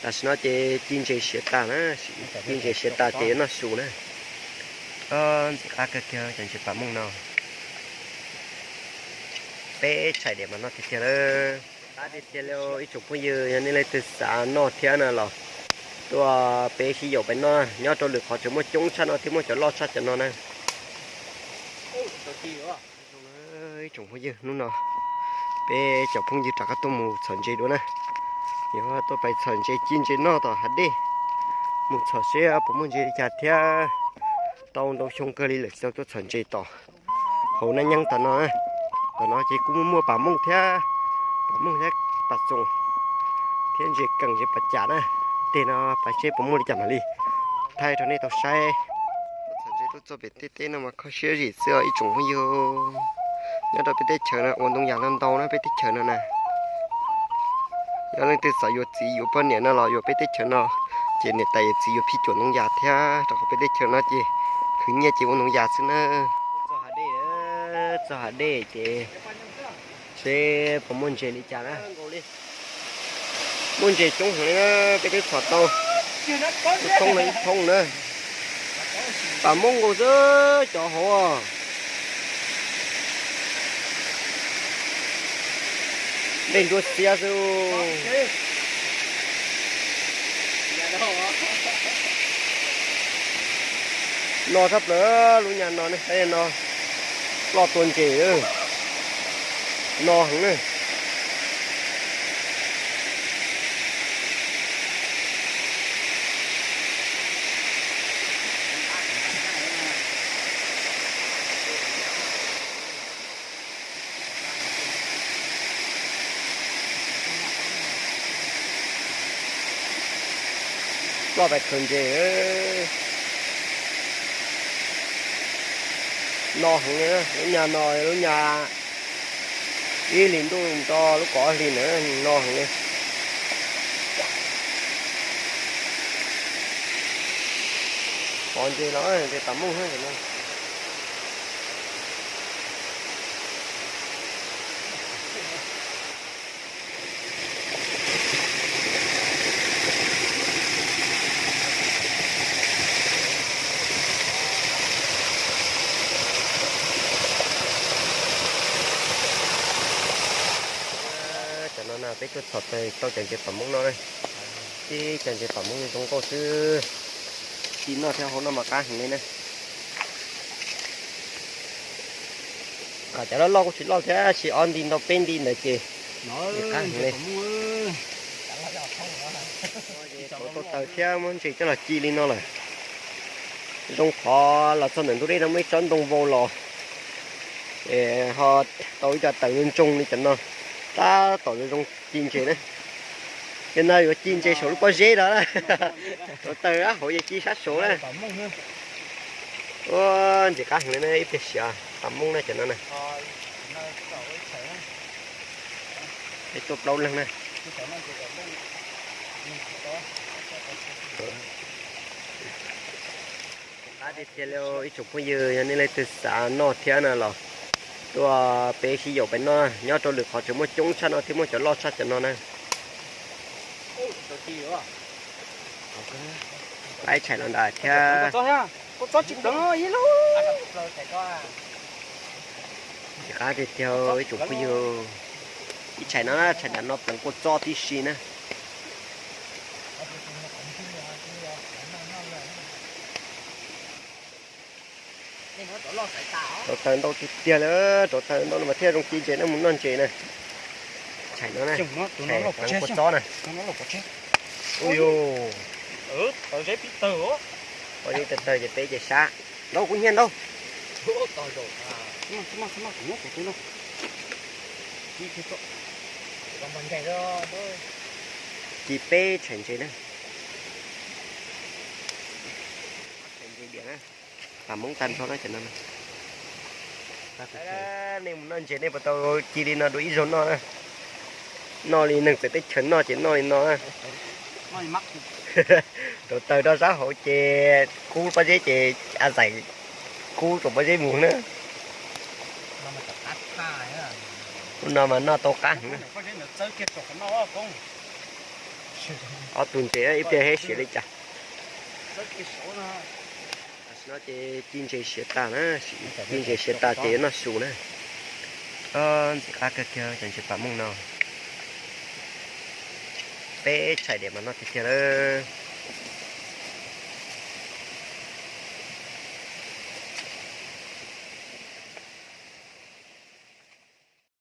Tam sim no ces ci ntses siav tas na, ci ntses siav tas ces yuav noj su na. Ntxim qab kawg kiag cov ntses pam mooj no. Peb tshais diam mas noj tiag tiag lawm. Qab tiag tiag li ib tsoom phooj ywg, yog nej leej twg xav noj thiab no los tuaj peb sib yaum peb noj, nyob rau lwm qhov tseem muaj coob tshaj no thiab, muaj cov loj tshaj cov no na. Ib tsoom phooj ywg, hnub no peb cov phooj ywg rov qab tuaj mus txhom ntses dua na. Yuav tuaj pais txhom ntses ci ntses noj tom hav dej, mus txhom seb puas muaj ntses li cas thiab. Tau ntau xyoo kawg li lawm tsis tau tuaj txhom ntses tom hauv Naj Nyeeb tom no. Tom no ces kuj muaj muaj pam mooj thiab, pam mooj thiab pam txoos thiab ntses keem ntses pas cam na. Tej no pais seb puas muaj li cas mam li thaij rau nej tau saib. Tuaj txhom ntses tuaj txog pem tej teb no mas kho siab zim xwb os ib tsoom phooj ywg. Nyob rau peb teb chaws no ua ntoo yas los ntau na peb teb chaws no na. Yog leej twg xav yuav txiv yuav poj niam no los yuav peb teb chaws no, ces niam tais yawm txiv yuav phij cuam ntoo yas thiab, rau qhov peb teb chaws no ces khwv nyiaj ces ua ntoo yas xwb na. Txog hav dej, txog hav dej ces seb puas muaj ntses li cas na. Muaj ntses coob heev li na, peb twb txhom tau thoob na, ib thoob na. Pam mooj nkaus xwb cov hauv. Dej nruab xiab xwb. No tshaj plaws lub nyab no ne, saib no, loj tua ntses, no heev na. Loj pes khaws ntses. No heev li, lub nyab no lub nyab ib hlis ntuj nto lub kaum ob hlis ntawd no heev li. Pov ntses los ntses pam mooj no. Cov no na peb tuaj txhom tau cov ntses pam mooj no na. Tib cov ntses pam mooj zoo nkauj xwb. Ci noj thiab hau noj mas qab heev li na. Cov loj loj kuj tsis loj thiab, sis ob nti ntau peb nti ntawd ces qab heev li. Tau taws thiab muab ntses coj los ci li no lawm. Zoo qhov los txog ntawm ntug dej no muaj ib tsob ntoo vau los, ho tau ib co taws ntsoog li cov no, tab tom zoo ci ntses na. Ces no yuav ci ntses saum lub pob zeb no, tau taws hauv ces ci sab saud na. Ua ntses qab heev li na, ib pliag siav pam mooj na cov no na. Peb tuaj plaub leeg na. Qab tiag tiag li ib tsoom phooj ywg, yog nej leej twg xav noj thiab no los tuaj peb sib yaum peb noj, nyob rau lwm qhov tseem muaj coob tshaj no thiab, muaj cov loj tshaj cov no na. Laib tshais los ntawd thiab. Ntses qab tiag tiag ib tsoom phooj ywg, ib tshais no, tshais nram no pleev kua txob tib si na. Rauv taws ntau tiag tiag li, rauv taws ntau no mas thiaj zoo ci ntses na, mus noj ntses na. Tshais no na, tshais pleev kua txob na. Ui yus, pob zeb tawg tawg ces peb ces sab. Ntau kuv nyiag ntau. Ci peb tshais ntses na. Tshais ntses diam na. Pam mooj tag nrho na cov no. Nej mus noj ntses nej puas tau ci li no dua ib zaug noj na? Noj li neeg txawv teb chaws noj ces noj li no na. Rauv taws rau sab hauv ces kub pob zeb ces a zaim kub rau pob zeb mus na. Ub no mas noj tau qab heev na. Ob tug ntses ib pliag heb siav li cas. Tam sim no ces ci ntses siav tas na, ci ntses siav tas ces yuav noj su na. Ntxim qab kawg kiag cov ntses pam mooj no. Peb tshais diam mas noj tiag tiag lawm.